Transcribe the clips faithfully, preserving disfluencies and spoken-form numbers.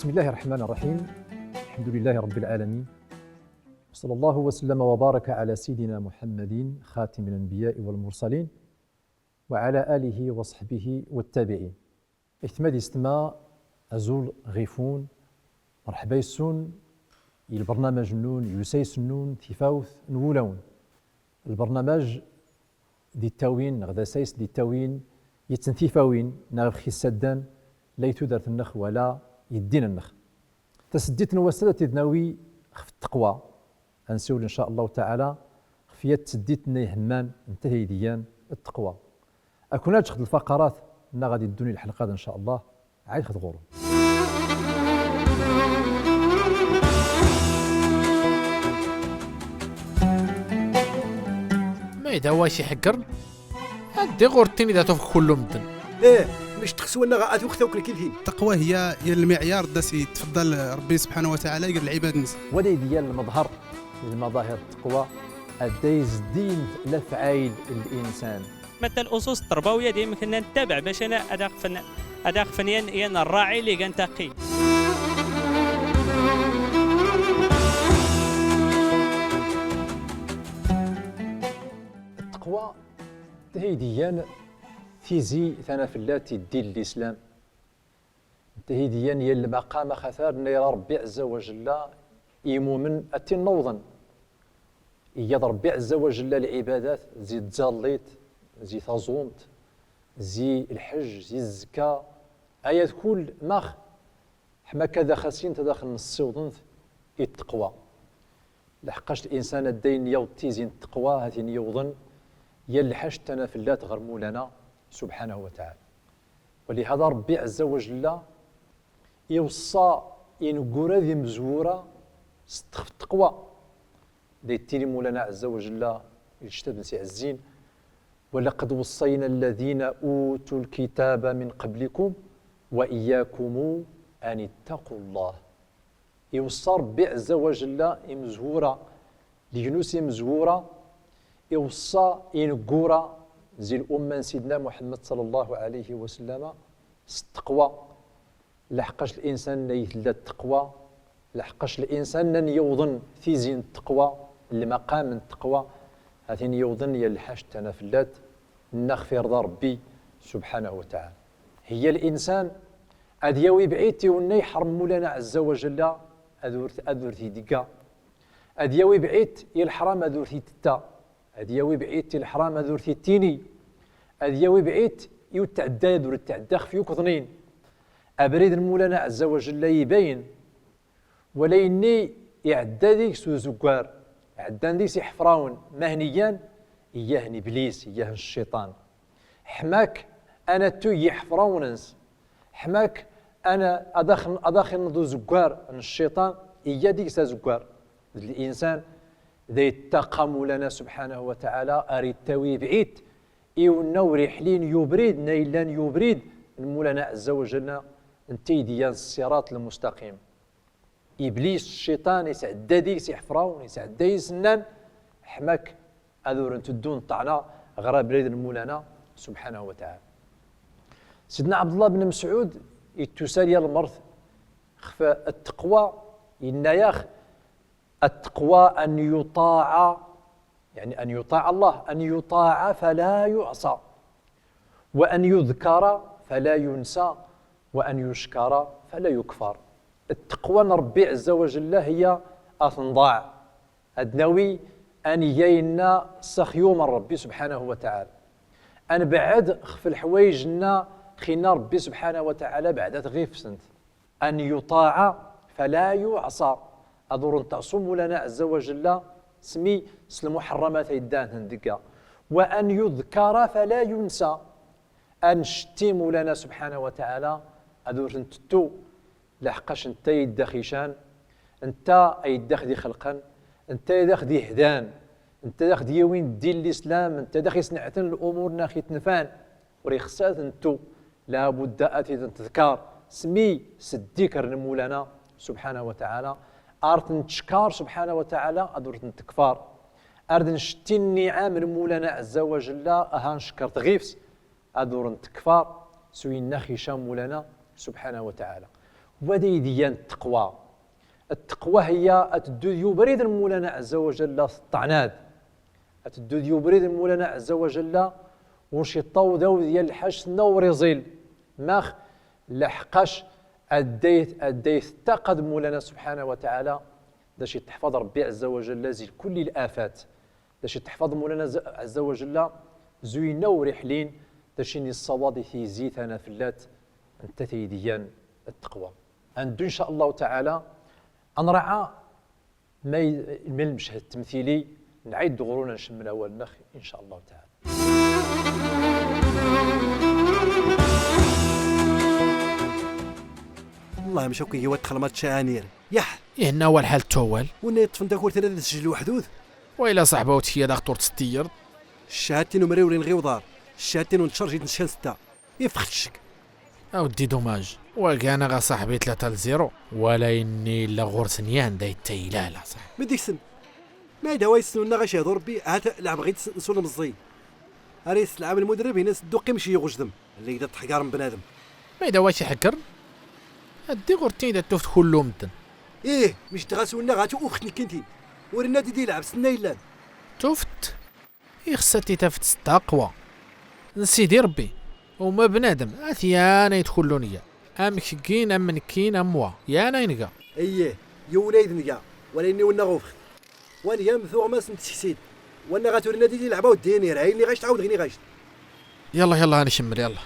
بسم الله الرحمن الرحيم. الحمد لله رب العالمين. وصلى الله وسلم وبارك على سيدنا محمد خاتم الأنبياء والمرسلين وعلى آله وصحبه والتابعين. Aytma d yessetma, azul ɣif-wen, merḥba yes-wen i lbernamaj-nnun, i usayes-nnun, Tifawt n Wulawen. Lbernamaj d-ittawin, neɣ d asayes d-ittawin, yettn tifawin, neɣ ɣef x-issaddan, la i tudert-nneɣ wala i ddin-nneɣ. Taseddit n wass-a ad t-id-nawi ɣef ttaqwa. Ad nsiwel, in ca Allahu taɛala, ɣef yat tseddit n ihemman n taydit-yan, ttaqwa. Ad kun-aǧǧeɣ d lfaqarat nna ɣad iddun i lḥelqa-d, in ca Allah, ɛayt ɣur-wen. Ma yella wa i s-iḥeggren, ad d-iɣur ttini da tufk kullu medden. Ih, mec txeswa-nneɣ ad tux tawkelt-ihin. التقوى هي، هي المعيار داس يتفضل ربي سبحانه وتعالى يقول العباد نس. Wa d ayd iyan lmeḍher n lmaḍahir n ttaqwa, adday zeddin lafɛayel n linsan. Matta الأسس التربوية ديما كنا نتبع باش أنا أداغفن، أداغفن ين، ين الراعي اللي كان تقي. Ttaqwa, d ayd iyan tizi tanafellat i ddin n lislam. Netta i d-iyan yal lmaqam axatar nna ira Ṛebbi ɛezza wa jella i imumen ad t-in-newḍen. Iga-d Ṛebbi ɛezza wa jella lɛibadat zi tẓallit, zi taẓumt, zi lḥejj, zi zzka, aya d kull max ḥma akka d axasin ta daxel nessiwḍen-t i ttaqwa. Lḥeqqac linsan adday n yawḍ tizi n ttaqwa, ha t-in-yewḍen yal lḥact tanafellat ɣer Mulana subḥanahu wa taɛala. Walihada Ṛebbi ɛezza wa jella iweṣṣa ineggura d imezwura s ttaqwa. Da yettini Mulana ɛezza wa jella i lkitab-ns iɛezzin: ولقد وصينا الذين أوتوا الكتاب من قبلكم وإياكم أن اتقوا الله. Iweṣṣa Ṛebbi ɛezza wa jella imezwura, legnus imezwura, iweṣṣa ineggura zi lumma n Sidna Muḥemmed ṣalla Llahu ɛalayhi wa sallama s ttaqwa. Lḥeqqac linsan nna i tella ttaqwa, lḥeqqac linsan nna n-yewḍen tizi n ttaqwa, lmaqam n ttaqwa, ha t-in-yewḍen yal lḥact tanafellat nna xef irḍa Ṛebbi subḥanahu wa taɛala. Hiya linsan ad yawi bɛid i wenna iḥrem Mulana ɛezza wa jella, ad ur, ad ur t-id-igga. Ad yawi bɛid i leḥram, ad ur t-itetta. Ad yawi bɛid i leḥram, ad ur t-ittini. Ad yawi bɛid i utɛedday, ad ur itɛedda xef yukḍnin. Abrid n Mulana ɛezza wa jella ibayen. Wala inna iɛedda deg-s uzeggar, ɛeddan deg-s iḥefrawen, ma hen igan, iyyah n Iblis, iyyah n cciṭan. Ḥma-k ad nattu iḥefrawen-ns. Ḥma-k ad na-, ad ax-, ad ax-inneḍ uzeggar n cciṭan, iyya deg-s azeggar. D linsan da yettaqa Mulana subḥanahu wa taɛala, ar ittawi bɛid i wenna ur iḥlin i ubrid, nna illan i ubrid n Mulana ɛezza wa jella, nta i d-iyan ṣṣiraṭ lmustaqim. Iblis, cciṭan, isɛedda deg-s iḥefrawen, isɛedda isennan, ḥma-k ad ur nteddu nṭeɛna ɣer abrid n Mulana subḥanahu wa taɛala. Sidna Ɛebdellah ben Mesɛud ittusal yal mṛt xef ttaqwa, inna-yax: التقوى أن يطاع، يعني أن يطاع الله، أن يطاع فلا يعصى، وأن يذكر فلا ينسى، وأن يشكر فلا يكفر. Ttaqwa n Ṛebbi ɛezza wa jella hiya ad t-nḍaɛ, ad nawi ad neg ayenna s ax-yumer Ṛebbi subḥanahu wa taɛala, ad nbeɛɛed xef leḥwayeǧ nna x-inna Ṛebbi subḥanahu wa taɛala beɛdet ɣif-sent. أن يطاع فلا يعصى. Ad ur nteɛṣu Mulana ɛezza wa jella s mi, s lmuḥerramat ay ddan deg-a. وأن يذكر فلا ينسى. Ad ncettim Mulana subḥanahu wa taɛala, ad ur t-ntettu, laḥeqqac nta ay d ax-ican, nta ay d ax-d-ixelqen, nta ay d ax-d-ihdan, nta ay d ax-d-yawin ddin n lislam, nta ay d ax-isneɛten lumuṛ nna ax-itnfan. Ur ixeṣṣ ad t-nettu, labudda ad t-id-nettḍekkar s mi, s ddikr n Mulana subḥanahu wa taɛala, ar t-nettcekkar subḥanahu wa taɛala, ad ur t-nettekfar, ar d-ncettin nniɛam n Mulana ɛezza wa jella, aha ncekr-t ɣif-s, ad ur nettekfar s winna ax-ican Mulana subḥanahu wa taɛala. Wa d ayd iyan ttaqwa. Ttaqwa hiya ad tddu di ubrid n Mulana Ɛezza wa Jalla s ṭṭanad. Ad tddu di ubrid n Mulana Ɛezza wa Jalla ur s-iṭṭawed awd yal lḥaǧ s-nna ur iẓil. Max? Laḥqac adday, adday tettaqa d Mulana Subḥanahu wa Taɛala, d acu i teḥfaḍ Ṛebbi Ɛezza wa Jalla zi lkulli lafat. D acu i teḥfaḍ Mulana z-, Ɛezza wa Jalla, zu yenna ur iḥlin, d acu i nessawaḍ i tizi tana fellat, netta tayd iyan ttaqwa. Ad neddu, in ca Allahu taɛala, ad nraɛa ma y-, ma lmeched ttemtili, nɛid ɣur-wen ad ncemmel awal-nneɣ, in ca Allahu taɛala. Wellah, maca akk igiwa txelmaḍ tcaɛanir. Yaḥ! Ihenna wa lḥal ttawal. Winna yeṭṭfen takurt-a ad isjel weḥd-ud? Wa ila ṣaḥba u tkiya daɣ ur tettiyyeḍ. Ccahatin umriw ur inɣi uḍar. Ccahatin un tcarji d-neckan setta. Ifex ccek. A weddi, dommage. Wagi anaɣ a ṣaḥbi tlata l zéro. Wala inni illa ɣur-sen yan da ittayla la ṣaḥ. Mi d-iksen. Ma yedha wa yessen unna ɣac yehdu Rebbi, ahat leɛbeɣ-itt s ulmeẓẓi. Ara yesselɛam lmuderrib, inas ddu qqim ci uɣjdem. Lliɣ da tḥeggaren bnadem. Ma yedha wa k-iḥeggren? Addi ɣur tin da tuft kullu medden. Ih, mi jeddeɣ-as unna ɣat uxt nekkinti. Ur inna di di lɛeb senna yellan. Tuft? Ixs ad t-tafet s ttaqwa n Sidi Ṛebbi, uma bnadem, at yan ay txullu neyya, am keggi, am nekki, am wa, yan ay nga. Eyyeh, yiwen ay d nga, wala inni wenna ɣ ufex. Wa nga am tuɣmas n tseksit, wanna ɣa tura nadi di leɛba u ddin ira, ay nniɣ-ac tɛawdeɣ nniɣ-ac. Yallah, yallah, ad nkemmel, yallah.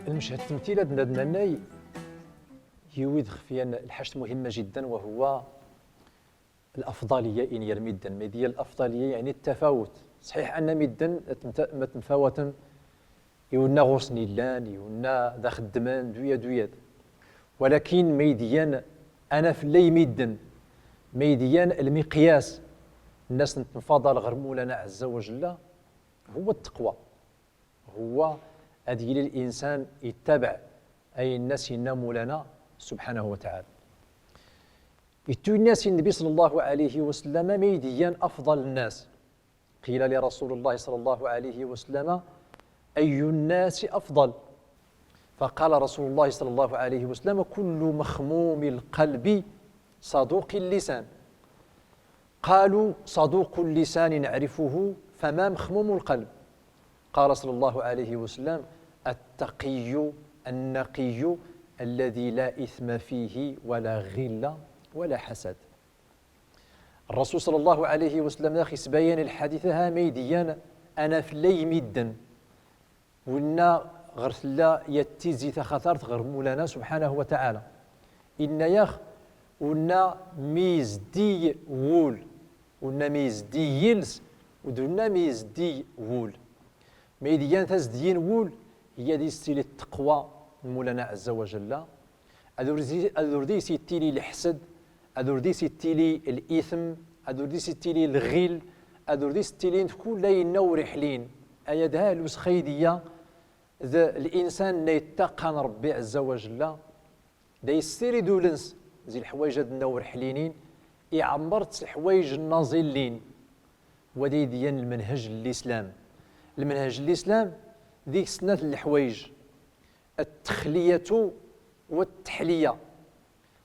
Lmeched ttemtil ad nannay yiwid xef yan lḥact muhimma jiddan, wa huwa lafḍaliya i n yir midden. Ma idiya lafḍaliya, yeɛni ttafawut. Ṣḥiḥ anna midden ma ttemfawaten, iwenna ɣur-sen illan, iwenna da xeddmen, d uyad, d uyad. Walakin ma idiyan anafellay midden, ma idiyan lmiqyas n asen temfaḍal ɣer Mulana Ɛezza wa Jella, huwa ttaqwa. Huwa ad yili linsan ittabaɛ ayen as-yenna Mulana subḥanahu wa taɛala. Ittu yenna-as Nnbi ṣalla Llahu ɛalayhi wa sallam, ma idiyan afḍal nnas. قيل لرسول الله صلى الله عليه وسلم: أي الناس أفضل؟ فقال رسول الله صلى الله عليه وسلم: كل مخموم القلب صدوق اللسان. قالوا: صدوق اللسان نعرفه، فما مخموم القلب؟ قال صلى الله عليه وسلم: التقي النقي الذي لا إثم فيه ولا غل ولا حسد. Ṛṛasul ṣalla Llahu ɛalayhi wa sallam dax isbayan lḥadit-a, ma idiyan anafellay midden, wenna ɣer tella yat tizi taxatart ɣer Mulana subḥanahu wa taɛala. Inna-yax, wenna mi izdiy wul, wenna mi izdiy yiles, d wenna mi izdiy wul. Ma idiyan tazdiyin wul, hiya di s-tili ttaqwa n Mulana Ɛezza wa Jalla. Ad ur di, ad ur dis ittili lḥesd, ad ur dis ittili litm, ad ur dis ittili lɣil, ad ur dis ittilin kull ayenna ur iḥlin. Aya d ahlus xaydiya d linsan nna ittaqan Ṛebbi Ɛezza wa Jalla. Da yessirid ul-ns zi leḥwayeǧ ad nna ur ḥlinin, iɛemmer-t s leḥwayeǧ nna ẓillin. Wa d ayd iyan lmenheǧ n Lislam. Lmenheǧ n Lislam, deg-s snat n leḥwayeǧ. Ttexliyatu wa tteḥliya.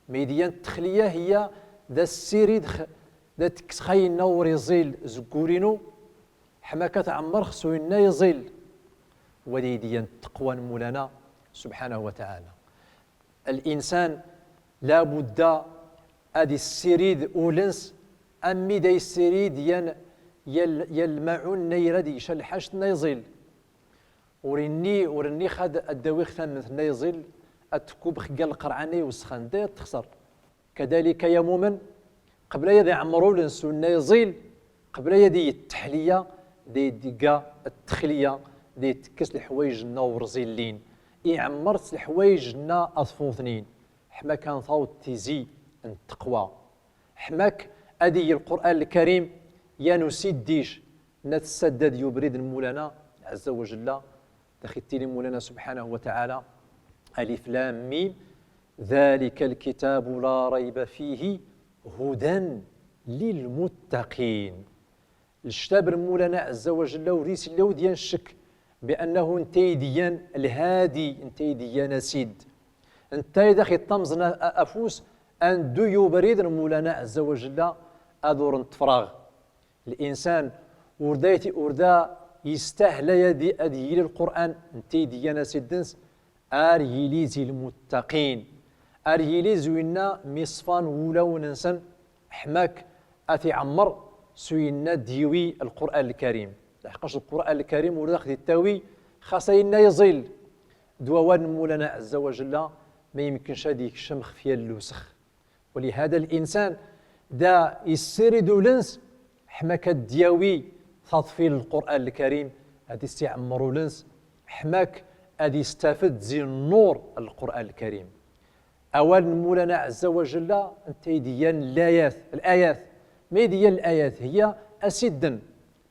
Ma idiyan ttexliya hiya da ssiridx, da tekkes xa ayenna ur iẓil zeg wul-inu, ḥma ka tɛemmer-x s uyenna iẓil. Wa d ayd iyan ttaqwa n Mulana subḥanahu wa taɛala. Linsan labudda ad issirid ul-ns, am mi da issirid yan, yal, yal lmaɛun nna ira ad icca lḥact nna iẓil. Ur inni, ur inni xa ad, ad d-awiɣ tamment nna iẓil, ad tkubbex ga lqerɛa nna iwesxan, da ad texṣer. Kadalika ya mumen, qbel ay ad iɛemmer ul-ns s uyenna iẓil, qbel ay ad iyy tteḥliya, da idigga ttexliya, da itekkes leḥwayeǧ nna ur ẓillin, iɛemmer-t s leḥwayeǧ nna aḍfutnin, ḥma kan tawḍ tizi n ttaqwa. Ḥma-k ad iyy Lqur'an Lkarim yan usiddic nna tessaddad i ubrid n Mulana Ɛezza wa Jalla, dax ittili Mulana subḥanahu wa taɛala: ألف لام ميم، ذلك الكتاب لا ريب فيه، هدى للمتقين. Lectab n Mulana Ɛezza wa Jella ur is illa wi d-yan ccek, bi annahu netta ay d-iyan lhadi, netta ay d-iyan asid. Netta ay dax iṭṭamẓen a-, a-, afus a neddu i ubrid n Mulana Ɛezza wa Jella ad ur neṭṭfraɣ. Linsan ur da yet-, ur da yestahla ad, ad yili Lqur'an, netta ay d-iyan asid-ns, ar yili zi lmuttaqin, ar yili zi winna mi ṣfan wulawen-nsen, ḥma-k ad t-iɛemmer s winna d-yiwi Lqur'an Lkarim. Laḥqac Lqur'an Lkarim ur dax d-ittawi xas ayenna iẓil, d wawal n Mulana Ɛezza wa Jella, ma yemkenc ad ikcem xef yal lewsex. Walihada linsan da issirid ul-ns, ḥma-k ad d-yawi taḍfi n Lqur'an Lkarim, ad is-iɛemmer ul-ns, ḥma-k ad istafed zi nnur n Lqur'an Lkarim. Awal n Mulana Ɛezza wa Jella, netta ay d-iyan layat, layat. Ma ay d-iyan layat? Hiya asidden.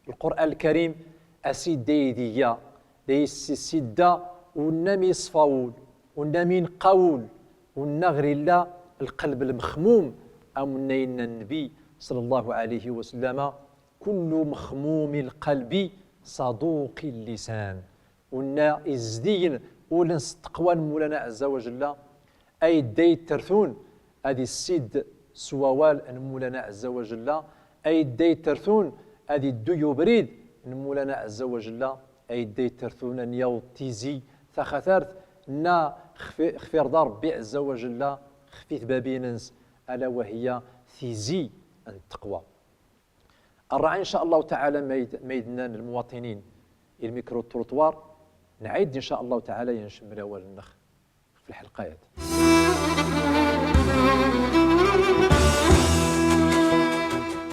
Lqur'an Lkarim asidda ay d-iya, da yessisidda unna mi iṣfa wul, unna mi ineqqa wul, unna ɣer illa lqelb lmexmum, am unna yenna Nnbi ṣalla Llahu ɛalayhi wa sallama: "Kullu mexmumi lqalbi saduqi llisan." Unna izdiyen ul-ns s ttaqwa n Mulana Ɛezza wa Jella, aydda yettertun ad issidd s wawal n Mulana Ɛezza wa Jella, aydda yettertun ad iddu i ubrid n Mulana Ɛezza wa Jella, aydda yettertun ad n-yawḍ tizi taxatart nna xf-, xf irḍa Ṛebbi Ɛezza wa Jella xef itbabin-ns, ala wa hiya tizi n ttaqwa. Rraɛ, in ca Llahu taɛala, ma ay d-, ma ay d-nnan lmuwaṭinin i lmikru-trottoir, nɛid, in ca Llahu taɛala, ad ncemmel awal-nneɣ f lḥelqa-ad.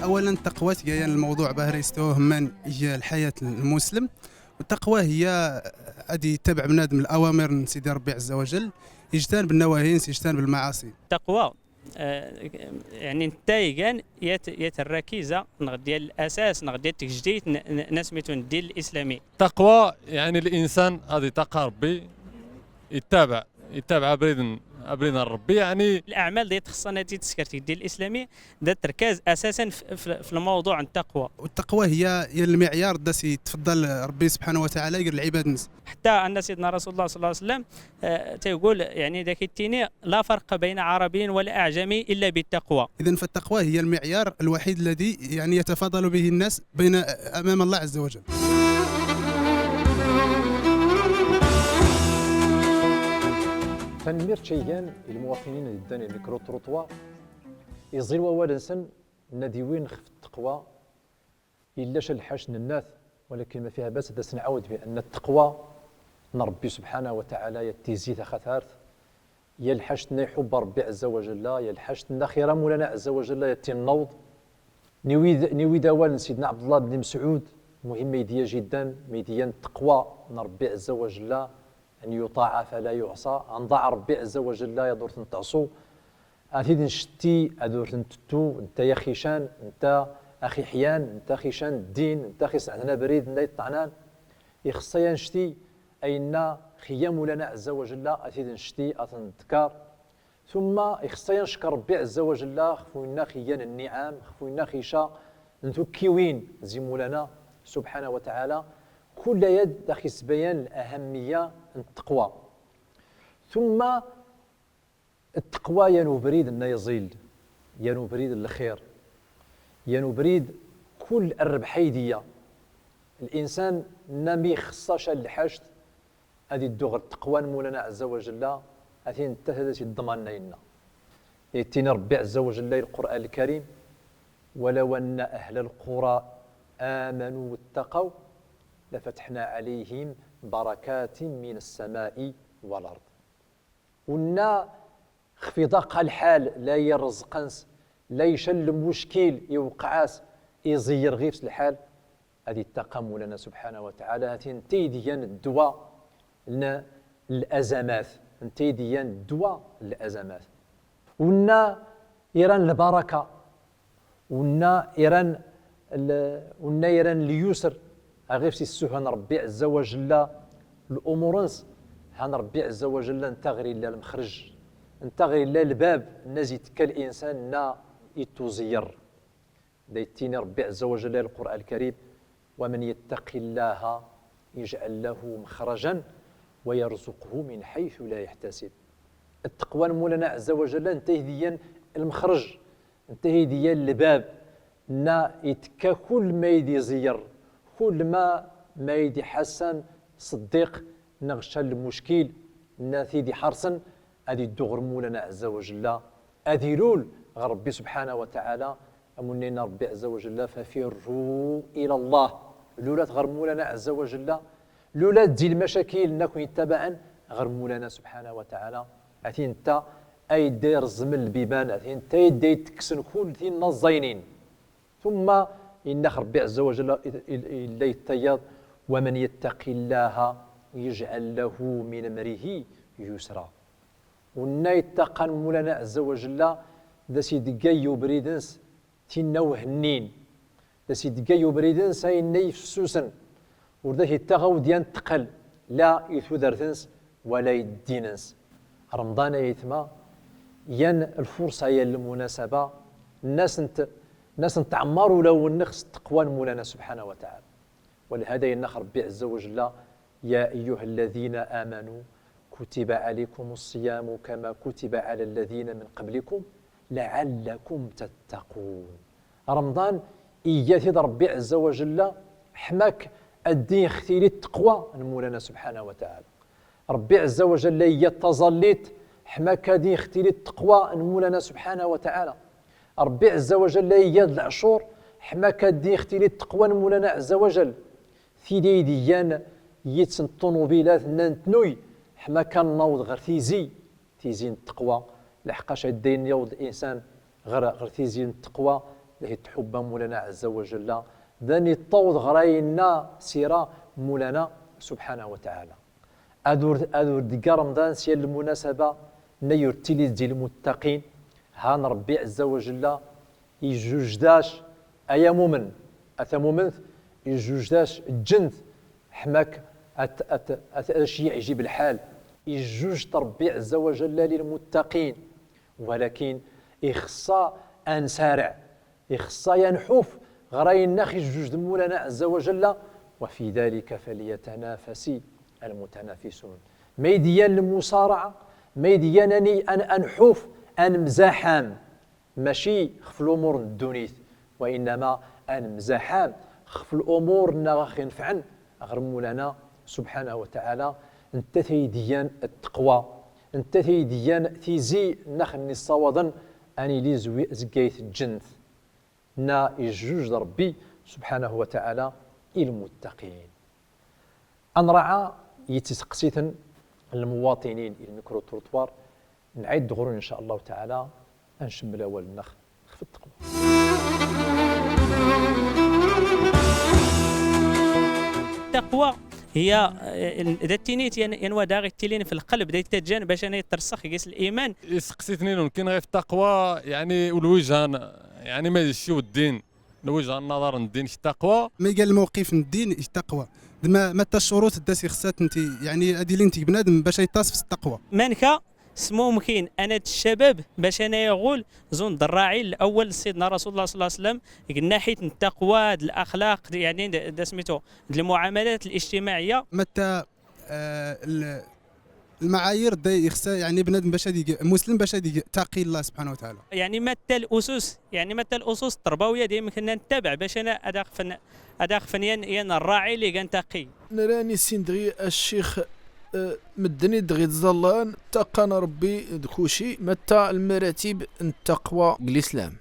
Awal n ttaqwa, tga yan lmawḍuɛ bahra yestawhemman i lḥayat n lmuslem. Ttaqwa hiya ad ittabaɛ bnadem lawamir n Sidi Ṛebbi Ɛezza wa Jell, ijtaneb nnawahi, ijtaneb lmaɛaṣi. Ttaqwa, eh, yeɛni netta igan yat, yat rrakiza neɣ d yat lasas neɣ d yat tgejdit n, n, n asmitu n ddin lislami. Ttaqwa yeɛni linsan ad ittaqa Ṛebbi, ittabaɛ, ittabaɛ abrid n, abrid n Ṛebbi, yeɛni. Laɛmal di txeṣṣan ad tskert deg ddin lislami, da trkaz asasan f, f, f lmawḍuɛ n ttaqwa. Ttaqwa hiya, hiya lmiɛyar da s itfeḍḍal Ṛebbi subḥanahu wa taɛala ger lɛibad-ns. Ḥetta anna Sidna Rasulullah ṣalla Llahu ɛalayhi wa sallam, eh, ta iggul, yeɛni, da k-ittini: "La farqa bayna ɛarabiyin wa la aɛjamiyin illa bittaqwa." Idan fattaqwa hiya lmiɛyar lwaḥid lladi, yeɛni, yatafadalu bihi nnas bayna, amama Llah ɛazza wa jall. Tanemmirt ca igan i lmuwaṭinin ad iddan i lmikru-trottoir. Iẓil wawal-nsen, nna d-iwin xef ttaqwa. Illa ca lḥact n nnat, walakin ma fiha bas ad as-nɛawed bi anna ttaqwa n Ṛebbi subḥanahu wa taɛala ya tizi taxatart, ya lḥact nna iḥubb Ṛebbi ɛezza wa jalla, ya lḥact nna xira Mulana ɛezza wa jalla ya tinnawḍ. Niwi d, niwi d awal n Sidna Ɛebdellah ben Mesɛud, muhim ay d-iya jiddan, mi d-iyan ttaqwa n Ṛebbi ɛezza wa jalla, أن يطاع فلا يعصى, ad nḍaɛ Ṛebbi ɛezza wa jalla, ad ur t-nteɛṣu, ad t-id-ncettil, ad ur t-ntettu, netta i aɣ-ican, netta aɣ-iḥyan, netta aɣ-ican ddin, netta aɣ-isɛeddan abrid nna iṭṭɛnan. Ixeṣṣa-ya ncettil ayenna xiyya Mulana ɛezza wa jalla, ad t-id-ncettil, ad t-nḍekker. Tumma ixeṣṣa-ya ncekkeṛ Ṛebbi ɛezza wa jalla xef winna aɣ-iyyan nniɛam, xef winna aɣ-ica n tukkiwin zi Mulana subḥanahu wa taɛala. Kull aya da aɣ-isbayan lahammiya n ttaqwa. Tumma ttaqwa yan ubrid nna iẓil, yan ubrid n lxir, yan ubrid kull rrbeḥ ay d-iya. Linsan nna mi ixeṣṣa ca lḥact, ad iddu ɣer ttaqwa n Mulana ɛezza wa jalla, ad t-inettat ad as-iḍḍman ayenna. Ittini Ṛebbi ɛezza wa jalla i Lqur'an Lkarim: ولو أن أهل القرى آمنوا واتقوا لفتحنا عليهم بركات من السماء والأرض. Wenna xef iḍaq-as lḥal, la ireẓq-as, la ica lmuckil iweqqeɛ-as, iẓeyyer ɣif-s lḥal, ad ittaqa Mulana subḥanahu wa taɛala, ha-t-in netta ay d-iyan ddwa n lazamat, netta ay d-iyan ddwa n lazamat. Wenna iran lbaraka, wenna iran l-, wenna iran lyusr, aɣ-ifs issuhan Ṛebbi ɛezza wa jalla lumur-ns, han Ṛebbi ɛezza wa jalla netta ɣer illa lmexrej, netta ɣer illa lbab nna zi ittekka linsan nna ittuẓeyyer. Da yettini Ṛebbi ɛezza wa jalla di Lqur'an Lkarim: ومن يتق الله يجعل له مخرجا ويرزقه من حيث لا يحتسب. Ttaqwa n Mulana ɛezza wa jalla, nta i d-iyan lmexreǧ, nta i d-iyan lbab, nna itekka kul ma i d-iẓeyyer, kul ma, ma i d-iḥassen ṣṣeddiq, neɣ ca lmuckil, nna t-id-iḥerṣen, ad iddu ɣer Mulana ɛezza wa jalla, ad ilul ɣer Ṛebbi subḥanahu wa taɛala, am unna yenna Ṛebbi ɛezza wa jalla: ففروا إلى الله. Lulat ɣer Mulana ɛezza wa jalla, lulat zi lmacakil nna ken-ittabaɛen ɣer Mulana subḥanahu wa taɛala. Ati nta ay da ireẓẓmen lbiban, ati nta ay da itekksen kul tinaẓẓaynin. Tumma yenna-ax Ṛebbi ɛezza wa jalla, i-, i-, illa yettayaḍ: ومن يتق الله يجعل له من أمره يسرا. Unna ittaqan Mulana ɛezza wa jalla, da as-idegga i ubrid-ns tinna uhennin, da as-idegga i ubrid-ns ayenna ifessusen, ur da as-ittaɣ awd yan tqel, la i tudert-ns, wala i ddin-ns. Remḍan, ay aytma, yan lfurṣa, yan lmunasaba, nna as-nt-, nna as-ntɛemmar ulawen-nnex s ttaqwa n Mulana subḥanahu wa taɛala. Walhada yenna-ax Ṛebbi ɛezza wa jalla: يا أيها الذين آمنوا كتب عليكم الصيام كما كتب على الذين من قبلكم لعلكم تتقون. Remḍan, iga-t-id Ṛebbi ɛezza wa jalla, ḥma-k ad d-ixtili ttaqwa n Mulana subḥanahu wa taɛala. Ṛebbi ɛezza wa jalla iga-d taẓallit, ḥma-k ad d-ixtili ttaqwa n Mulana subḥanahu wa taɛala. Ṛebbi ɛezza wa jalla iga-d leɛcur, ḥma-k ad d-ixtili ttaqwa n Mulana ɛezza wa jalla. Tid ay d-igan yits n ṭṭunubilat nna ntnuy, ḥma-k ad naweḍ ɣer tizi, tizi n ttaqwa. Leḥqac ad d-ayen yaweḍ linsan ɣer, ɣer tizi n ttaqwa, da ittḥubba Mulana ɛezza wa jalla, da niṭṭawḍ ɣer ayenna sira Mulana subḥanahu wa taɛala. Ad ur, ad ur d-igga Remḍan s yan lmunasaba, nna ur ttili zi lmuttaqin. Han Ṛebbi ɛezza wa jalla, ijjuj-ac, ay amumen, a tamumint, ijjuj-ac ǧǧent, ḥma-k ad, ad, ad, ad ac-yeɛjib lḥal. Ijjuj-t Ṛebbi ɛezza wa jalla lilmuttaqin, walakin ixeṣṣa ad nsariɛ, ixeṣṣa ad nḥuf ɣer ayenna ax-ijjuj-d Mulana ɛezza wa jalla, وفي ذلك فليتنافس المتنافسون. Ma i d-iyan lmusaraɛa, ma i d-iyan ani-, ad n-, ad nḥuf, ad nemzaḥam, maci xef lumur n ddunit, wa innama ad nemzaḥam xef lumur nna ax-inefɛen ɣer Mulana subḥanahu wa taɛala, nettat ay d-iyan ttaqwa, nettat ay d-iyan tizi nna ax-nniṣṣawaḍen ad nili zwi-, zgayt ǧǧent. Nna ijjuj-d Ṛebbi subḥanahu wa taɛala i lmuttaqin. Ad nraɛa yit iseqsiten n lmuwaṭinin i lmikru-trottoir, nɛid ɣur-wen, in ca Allahu taɛala, ad ncemmel awal-nnex xef ttaqwa. Ttaqwa hiya, eh, da ttinit yan, yan wa daɣ ittilin fi lqelb, da ittaǧǧan bac ad ittersex gis liman. Iseqsiten-inu nekkini ɣef ttaqwa, yeɛni, u lwijan, yeɛni, ma d cci u ddin. Lwiǧha n naḍar n ddin k ttaqwa. Ma iga lmawqif n ddin k ttaqwa. D ma, ma ta ccuruṭ da s ixṣṣa ad tent-, yeɛni ad ilint g bnadem bac ad iṭṭas f ttaqwa. Manka s mumkin ana d ccabab bac ana iɣul zun d rraɛi lawwal n Sidna Rasulullah صلى الله عليه وسلم g nnaḥit n ttaqwa, d laxlaq, d, yeɛni d, d asmitu, d lmuɛamalat lijtimaɛiyya. Ma ta eh, l-, lmaɛayir da ixṣṣa, yeɛni, bnadem bac ad ig, muslim bac ad ig taqi Allah subḥanahu wa taɛala. Yeɛni, ma ta lusus, yeɛni, ma ta lusus ttṛbawiyya dayem kna nttabaɛ bac ana ad aɣ-fn, ad aɣ-fn yan, yan rraɛi li gan taqi. Nra nissin dɣi a ccix, eh, medden i dɣi ttẓallan, ttaqan Ṛebbi d kuci, ma ta lmaratib n ttaqwa g lislam.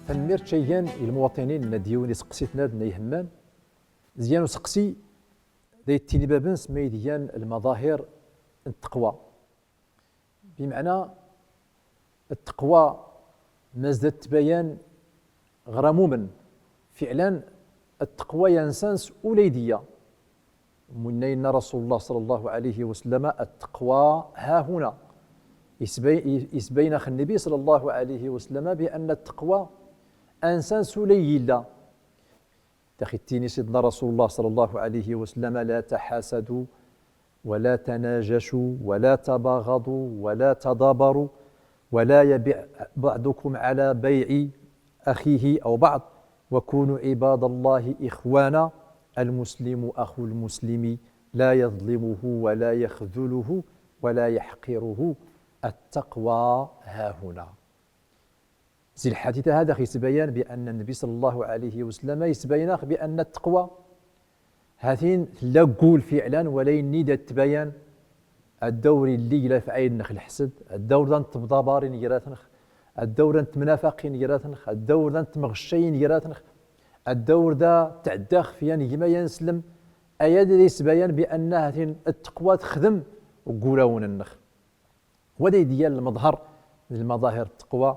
Tanemmirt ca igan i lmuwaṭinin, nna d yiwen iseqsi-tnna d nna ihemman. Zyan useqsi, da yettini bab-ns ma i d igan lmaḍahir n ttaqwa. Bimeɛna, ttaqwa ma zdat tbayan ɣer amumen. Fiɛlan, ttaqwa yansans ula i d iyya. Munna inna Rasulullah صلى الله عليه وسلم: التقوى ها هنا. Isbay-, isbayn-ax Nnabi صلى الله عليه وسلم bi anna ttaqwa ansans ula i yilla. Dax ittini Sidna Rasulullah صلى الله عليه وسلم: لا تحاسدوا ولا تناجشوا ولا تباغضوا ولا تدابروا ولا يبع بعضكم على بيع أخيه أو بعض وكونوا عباد الله إخوانا المسلم أخو المسلم لا يظلمه ولا يخذله ولا يحقره التقوى هاهنا. Zi lḥadit-a hadan ax-itbayan bi anna Nnbi ṣalla Llahu ɛalayhi wa sallam itbayan-ax bi anna ttaqwa hatin tella ggul fiɛlan, walakin nni da tbayan, ad dawr illig lafɛayl-nnex lḥsed, ad dawr da nttbḍabarin grat-nnex, ad dawr da nttmnafaqin grat-nnex, ad dawr da nttmɣccayin grat-nnex, ad dawr da ttɛeddax f yan gma yan slem, aya da itbayan bi anna hatin ttaqwa txdem ggulawn-nnex. Wa da idiyan lmeḍher d lmaḍahir n ttaqwa,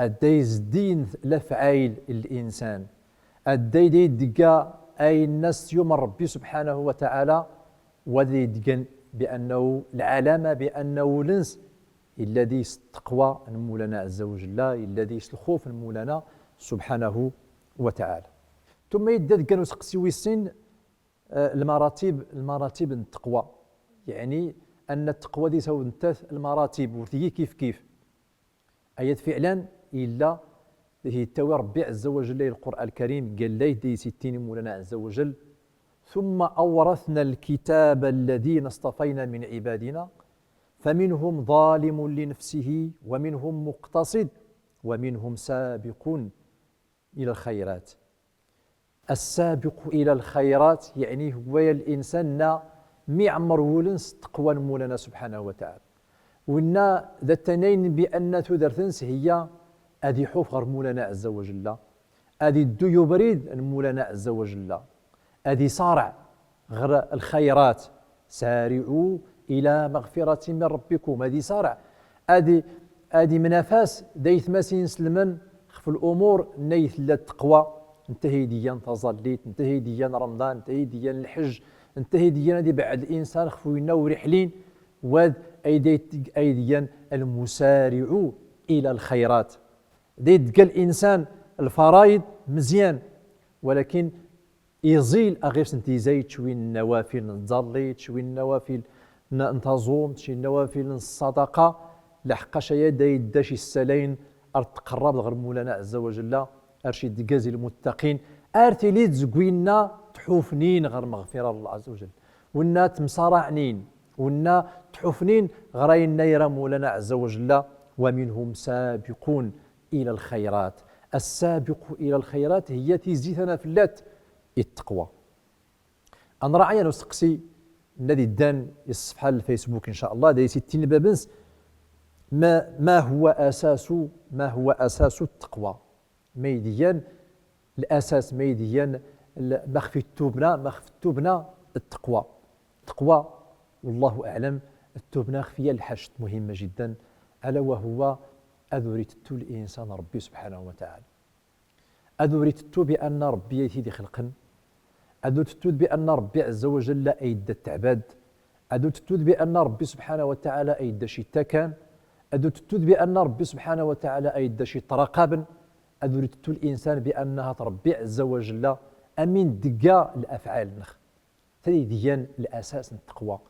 adday zeddiyen lafɛayl n linsan, adday da idegga ayenna s-yumer Rebbi subḥanahu wa taɛala, wa da ideggan bi annahu lɛalama bi annahu ul-ns illa deg-s ttaqwa n Mulana ɛezza wa jalla, illa deg-s lxuf n Mulana subḥanahu wa taɛala. Tumma idda deggan useqsi wis sin, eh, lmaratib, lmaratib n ttaqwa. Yeɛni anna ttaqwa da isawed nettat lmaratib, ur tgi kif kif. Ayat fiɛlan illa da ittawwi Rebbi ɛezza wa jalla i Lqur'an Lkarim, gallay da isittini Mulana ɛezza wa jalla: ثم أورثنا الكتاب الذين اصطفينا من عبادنا فمنهم ظالم لنفسه ومنهم مقتصد ومنهم سابق إلى الخيرات. As-sabiqu ila l-xayrat, yeɛni huwa ya linsan nna mi iɛemmer wul-ns s ttaqwa n Mulana subḥanahu wa taɛala. Winna da ttanayn bi anna tudert-ns hiya ad iḥuf ɣer Mulana ɛezza wa jalla, ad iddu i ubrid n Mulana ɛezza wa jalla, ad isareɛ ɣer lxayrat, سارعوا إلى مغفرة من ربكم. Ad isareɛ, ad i-, ad imnafas d aytma-s inselmen xef lumur nna i tella ttaqwa. Netta i d-igan taẓallit, netta i d-igan Remḍan, netta i d-igan lḥejj, netta i d-igan ad ibeɛɛed linsan xef winna ur iḥlin, wad ay d-, ay d-igan المسارع إلى الخيرات. Da idegga linsan lfarayḍ mezyan, walakin iẓil aɣ ifs n tizayt, cwi n nnawafil n tẓallit, cwi n nnawafil n, n taẓumt, cwi n nnawafil n ṣṣadaqa, leḥqac aya da idda c issalayn ar tqerrabḍ ɣer Mulana ɛezza wa jalla, ar c idegga zi lmuttaqin, ar tilid zeg winna tḥufnin ɣer lmeɣfira n Allah ɛezza wa jalla. Winna ttemsaraɛnin, winna tḥufnin ɣer ayenna ira Mulana ɛezza wa jalla, ومنهم سابق إلى الخيرات. السابق إلى الخيرات hiya tizi tanafellat i ttaqwa. Ad nraɛ yan useqsi nna da iddan i ṣṣefḥa n lFacebook, in ca Allah, da isittini bab-ns: ما، ما هو أساس، ما هو أساس التقوى؟ Ma i d-igan lasas, ma i d-igan l-, maxf i ttubna, maxf ttubna ttaqwa. Ttaqwa, wallahu aɛlam, ttubna xef yan lḥact muhimma jiddan, ألا وهو ad ur itettu linsan Rebbi subḥanahu wa taɛala. Ad ur itettu bi anna Rebbi ay t-id-ixelqen. Ad ur tettud bi anna Rebbi ɛezza wa jalla ay idda tteɛbad. Ad ur tettud bi anna Rebbi subḥanahu wa taɛala ay idda c ittakan. Ad ur tettud bi anna Rebbi subḥanahu wa taɛala ay idda c ittraqaben. Ad ur itettu linsan bi anna hat Rebbi ɛezza wa jalla am indegga lafɛal-nnex. Tadi d-igan lasas n ttaqwa.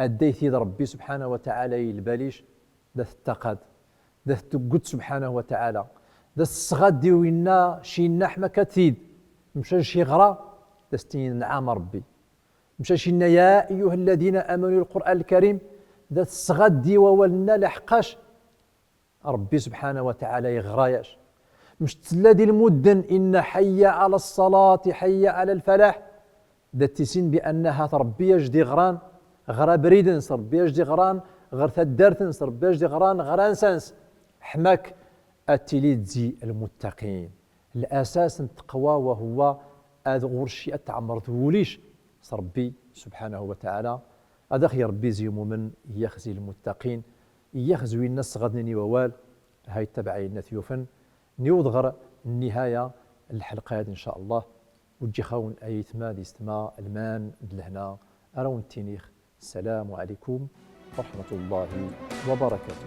Adday t-id Rebbi subḥanahu wa taɛala i lbal-ic, da tettaqad, da tetteggut subḥanahu wa taɛala, da tessɣaddi winna cinna ḥma akka t-id, mca c iɣra, da s-tini nɛam Rebbi. Mca cinna يا أيها الذين آمنوا i Lqur'an Lkarim, da tessɣaddi wawal-nna leḥqac Rebbi subḥanahu wa taɛala iɣra-yac. Mec tella di lmudden inna حي على الصلاة حي على الفلاح. Da tissin bi anna hat Rebbi ac d-iɣran ɣer abrid-ns, Rebbi ac d-iɣran ɣer taddart-ns, Rebbi ac d-iɣran ɣer ansa-ns. Ḥma-k ad tilid zi lmuttaqin. Lasas n ttaqwa wa huwa ad ɣur-c ad tɛemmreḍ wul-ic s Rebbi subḥanahu wa taɛala. Ad ax-yerr Rebbi zi lmumen, iyax zi lmuttaqin, iyax zi winna sɣadnen i wawal. Hay ttabaɛ ayenna t-yufen, niweḍ ɣer nnihaya n lḥelqa-ad, in ca Allah. Uǧǧix-awen aytma d istma lman d lehna, ar awen-ttinix ssalamu ɛalaykum wa raḥmatu Llahi wa barakatuh.